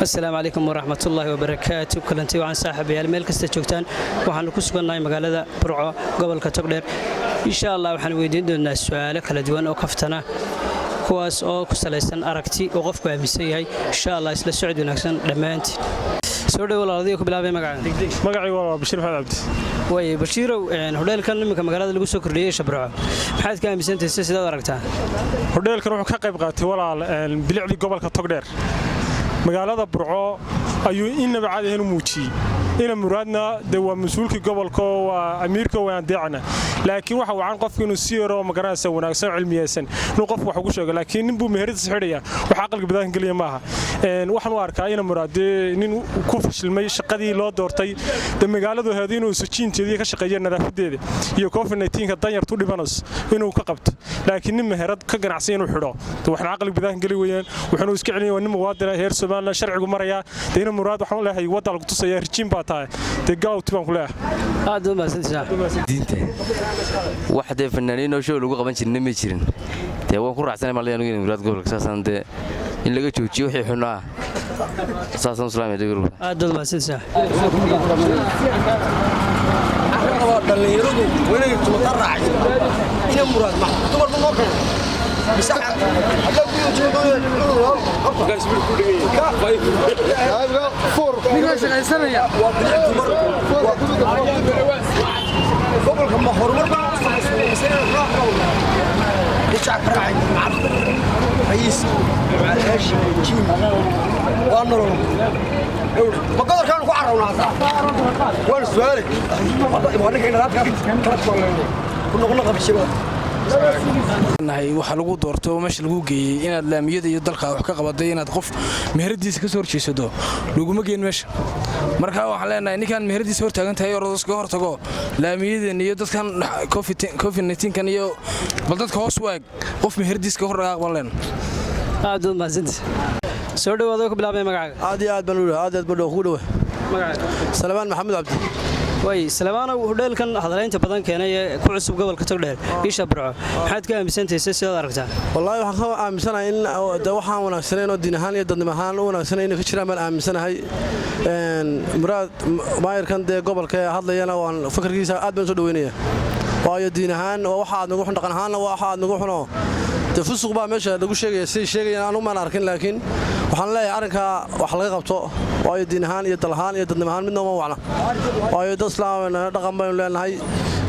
Asalaamu calaykum waraxmatullaahi wabarakaatu. Kulanti wacan, saaxiibayaal, meel kasta joogtaan. Waxaanu ku sugannahay magaalada Burco, gobolka Togdheer. Insha Allah waxaan weydiin doonaa su'aalo kala duwan oo kaftana, kuwaas oo ku salaysan aragti uu qofku aaminsan yahay. Insha Allah isla socod wanaagsan dhammaantiin. Soo dhow walaaladiga, ku bilaabay magacaaga. Magacaygu waa Bashiir Maxamed Cabdi. Way Bashiirow, hodheelkan iminka magaalada lagu soo kordhiyey, Burco, maxaad ka aaminsantahay? Si sidaad aragtaa? Hodheelkan wuxuu ka qayb qaatay, walaal, bilicdii gobolka Togdheer. Magaalada Burco ayuu innaba caadi ahayn u muujiyey. Ina Muraadna dee waa mas-uulkii gobolka oo waa amiirka, waan deecna, laakiin waxa wacan qofku inuu si yaroo, magaranaysa, wanaagsan, cilmiyeysan inuu qofku wax ugu sheego. Laakiin nin buu meheradiisa xidhaya, wax aqalka badaanka geliya maaha. Waxaan u arkaa ina Muraad dee nin ku fashilmay shaqadii loo doortay. Dee magaaladu heedo inuu sujiinteedii ka shaqeeyo, nadaafadeeda iyo COVID-19-ka danyartu dhibanayso inuu ka qabto, laakiin nin meherad ka ganacsan inuu xidho dee waxna aqalka badaanka geli weeyaan. Wuxuuna iska celinaya waa nin muwaadina heer Somaliland, sharcigu marayaa. Dee ina Muraad waxaan u leeyahay wadda lagu tusaya, rijiin baa tahay, dee gaawti baan ku leeyahay. Aad baad mahadsantahay. Diinta wax dee fanaaniinoo show lagu qaban jirna ma jirin. Dee waan ku raacsanay malay anigu in Muraad gobolka saasaan dee in laga joojiyo wixii xunaa, saasaan islaamaya. Aad baad mahadsantahay. Dhallinyaradu waa inay tumata raacdo. Ina Muraad ma dumarku noo keeno mise haddaa guriga waa bilic dumar gobolka. Ma horumar baa u samaysmay mise shacabka raacay rayiis heeshi jiim waa nolol ma godolkaanu ku carrawnaa hadda waan su'aalay waa ninka inaad ku noqono qabashada. Nahay waxa lagu doorto meesha lagu geeyey inaad laamiyada iyo dalka wax ka qabaday. Inaad qof meheradiisa ka soo horjeesato laguma geen meesha. Marka waxaan leenahay ninkaan meheradiisa hortaagan tahay orodaska hortago laamiyadan iyo dadkan COVID-19-kan iyo bal dadka hoos u eeg. Qof meheradiisa ka hor dhaqaaq baan leenahay. Aad baad mahadsantahay. Soo dhowaado, ku bilaabay magacaaga. Aad iyo aad baan u aad aad baan kugu dhowa. Magacaaga? Salmaan Maxamed Cabdi. Way Salamaanow, hodheelkan hadalaynta badan keenay ee ku cusub gobolka Togdheer, isha Burco, maxaad ka aaminsantahay? Si sidaad aragtaa? Wallaahi waxaan ka aaminsanahay in de waxaan wanaagsanayn oo diin ahaan iyo dadnimo ahaan u wanaagsanayn inay ka jiraan baan aaminsanahay. Muraad maayarkan dee gobolka ee hadlayana waan fakarkiisa aad baan soo dhaweynaya, waayo diin ahaan waa waxa aad nagu xun, dhaqan ahaanna waa waxa aad nagu xunoo. Dee fusuq baa meesha lagu sheegaya, siday sheegayaan anugu maan arkin, laakiin waxaan leeyahay arrinkaa wax laga qabto, waayo diin ahaan iyo dal ahaan iyo dadnimo ahaan midna uma wacna, waayo dad islaam baynu, dhaqan baynu leenahay,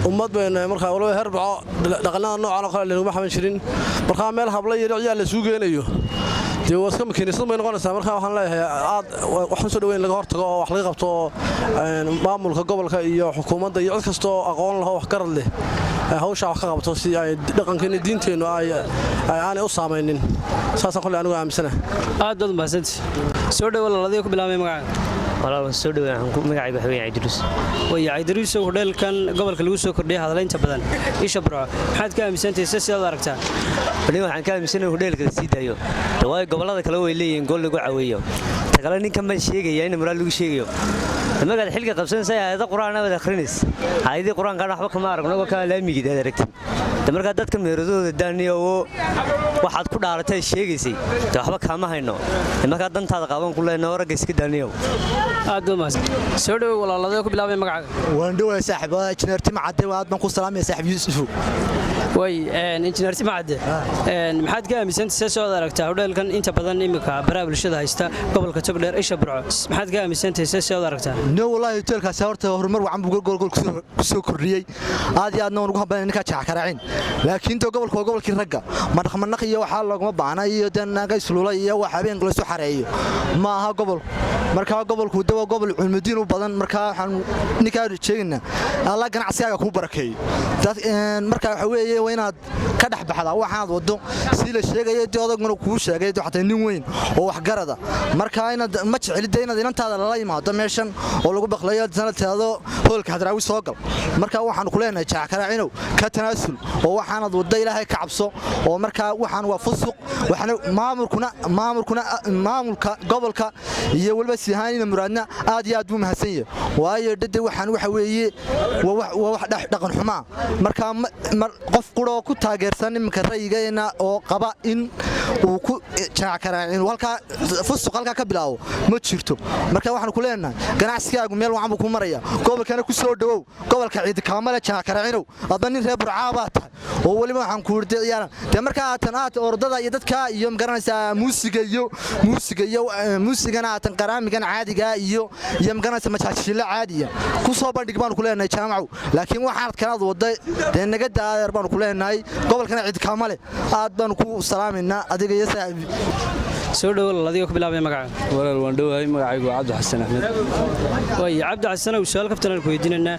ummad baynu. Markaa waliba heer Burco dhaqannada noocan oo kale laynaguma xaman jirin. Markaa meel habla iyo ciyaal la isugu geenayo dee waa iska makiinisad bay noqonaysaa. Marka waxaan leeyahay aad waxaan soo dhaweyn laga hortago oo wax laga qabto, oo maamulka gobolka iyo xukuumadda iyo cid kasta oo aqoon leh oo waxgarad leh hawshaa wax ka qabto, si ay dhaqankeena, diinteennu ay aanay u saamaynin. Saasaan kolley anigu aaminsanahay. Aad baad mahadsantahay. Soo dhowo walaaladiga, ku bilaabay magacaaga. Walaal, waan soo dhawaa. Waxaan ku magacayga waxa weeye Cidruus. Way Cidruusow, hodheelkan gobolka lagu soo kordhiyay hadalaynta badan, isha Burco, maxaad ka aaminsantahay? Si sidaad aragtaa? Wali waxaan ka aaminsanahay hodheelka la sii daayo, waayo gobollada kale way leeyihiin gool lagu caweeyo. Ta kale, ninkan baan sheegaya in Muraad lagu sheegayo magaad xilka qabsanaysa aayado qur'aan aad akhrinaysa. Aayadii qur'aankan waxba kama aragno, waa kaa laamigid aad aragtid. De markaa dadka meheradooda daaniyo oo waxaad ku dhaaratay sheegaysay de waxba kaama hayno. De markaa dantaada qaban ku leenoo ragga iska daaniyo. Aad baad mahadsan. Soo dhowo walaalada, ku bilaabay magacaaga. Waan dhowaa saaxiib, waa injineer Timacadde. Aad baan ku salaamaya, saaxiib Yuusuf. Way injineer Timacadde, maxaad ka aaminsantahay? See soo aragtaa hodheelkan inta badan imika baraha bulshada haysta, gobolka Togdheer, isha Burco? Maxaad ka aaminsantahay? See soo aragtaa? No, wallahi hoteelkaasi horta horumar wacan buu gobolka ku soo kordhiyey. Aad iyo aadna waan ugu hambalay ninkaa jacakaraacin, laakiin to gobolka waa gobolkii ragga. Madhaqmanaq iyo waxaa loogama baahna iyo dee naaga isluula iyo wax habeen laysu xareeyo ma aha gobol. Markaa gobolku de waa gobol culmudiin u badan. Markaa waxaan ninkaa sheegaynaa Allah ganacsigaaga kuu barakeeyo. Markaa waxa weeye waa inaad ka dhex baxdaa waxaad waddo si la sheegaya. Dee odaguna kuu sheegay xataa nin weyn oo waxgarada. Markaa inaad ma jecelida inaad inantaada lala yimaado meeshan oo lagu baqlayo sanadteedo hoolka Hadraawi soo gal. Markaa waxaan ku leenahay Jackaraacinow, ka tanaasul oo waxaanad wadda Ilaahay ka cabso, oo markaa waxaan waa fusuq. Waxna maamulkuna maamulka gobolka iyo weliba sihaanina Muraadna aad iyo aad buu mahadsan yahay, waayo dhade waxaan waxa weeye waa wax dhaqan xumaa. Markaa qof quroo ku taageersan iminka ra'yigeena oo qaba in Uu ku Jaamac Karaacin halkaa fusuq halkaa ka bilaabo ma jirto. Marka waxaan ku leenahay, ganacsigaagu meel wacan buu ku maraya. Gobolkana ku soo dhowow, gobolka ciidi kaamale. Jaamac Karaacinow, adba nin reer Burcaa baa tahay oo weliba waxaan ku yidhi ciyaara dee. Marka aatan aad ordada iyo dadka iyo magaranaysaa muusiga iyo muusigana aatan qaraamigan caadiga iyo magaranaysaa majaajilo caadiya ku soo bandhig baanu ku leenahay, Jaamacow. Laakiin waxaanad kanaad waday dee naga daadeer baanu ku leenahay. Gobolkana cid kaama leh. Aad baanu ku salaamaynaa adiga iyo saaxiib. Soo dhowo walaal, adigoo ku bilaabaya magaca. Walaal, waan dhowahay. Magacaygu waa Cabdi Xasan Axmed. Waay Cabdi Xasanow, su'aal kaftan aan ku weydiinaynaa.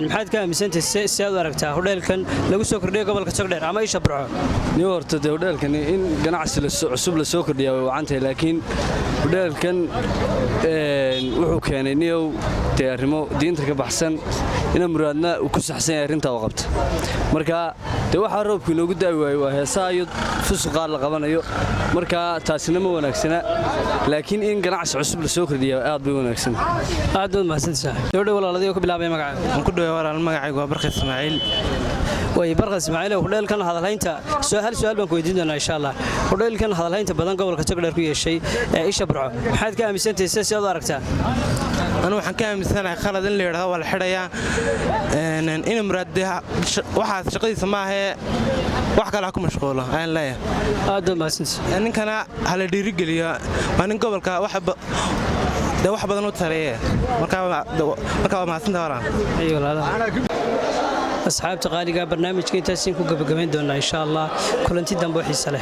Maxaad ka aaminsantahay, see aad u aragtaa hodheelkan lagu soo kordhiyay gobolka Togdheer ama isha Burco? Nin horta dee hodheelkan in ganacsi cusub la soo kordhiyaa way wacan tahay, laakiin hodheelkan wuxuu keenay niyow dee arrimo diinta ka baxsan. Ina Muraadna uu ku saxsan yahay arrintaa u qabta. Marka dee waxaa roobku inoogu daawi waayey waa heesaha iyo fusuqaa la qabanayo. Marka taasina ma wanaagsana, laakiin in ganacsi cusub la soo kordhiyaa aad bay wanaagsan. Aad baad mahadsantahay. Soo dhowo walaal, adigoo ku bilaabaya magaca. Waan ku dhawaa walaal, magacaygu waa Barkad Ismaaciil. Way Barkad Ismaaciil, hodheelkan hadalhaynta hal su'aal baan ku weydiin doonaa insha Allah. Hodheelkan hadalhaynta badan gobolka Togdheer ku yeeshay ee isha Burco, maxaad ka aaminsantahay, see aad u aragtaa? Anu waxaan ka aaminsanahay khalad in la yidhahdo waa la xidhayaa. Ina Muraad dee waxaas shaqadiisa maahee, wax kale ha ku mashquulo ayaan leeyahay. Aad baad mahadsantahay. Ninkana ha la dhiirigeliyo, waa nin gobolka wax dee wax badan u tareeye. Marka waa mahadsantahay walaal. Ayo walaalaha. Asxaabta qaaliga, barnaamijka intaasiin ku gabagabayn doonaa insha Allah. Kulanti dambe oo xiise leh.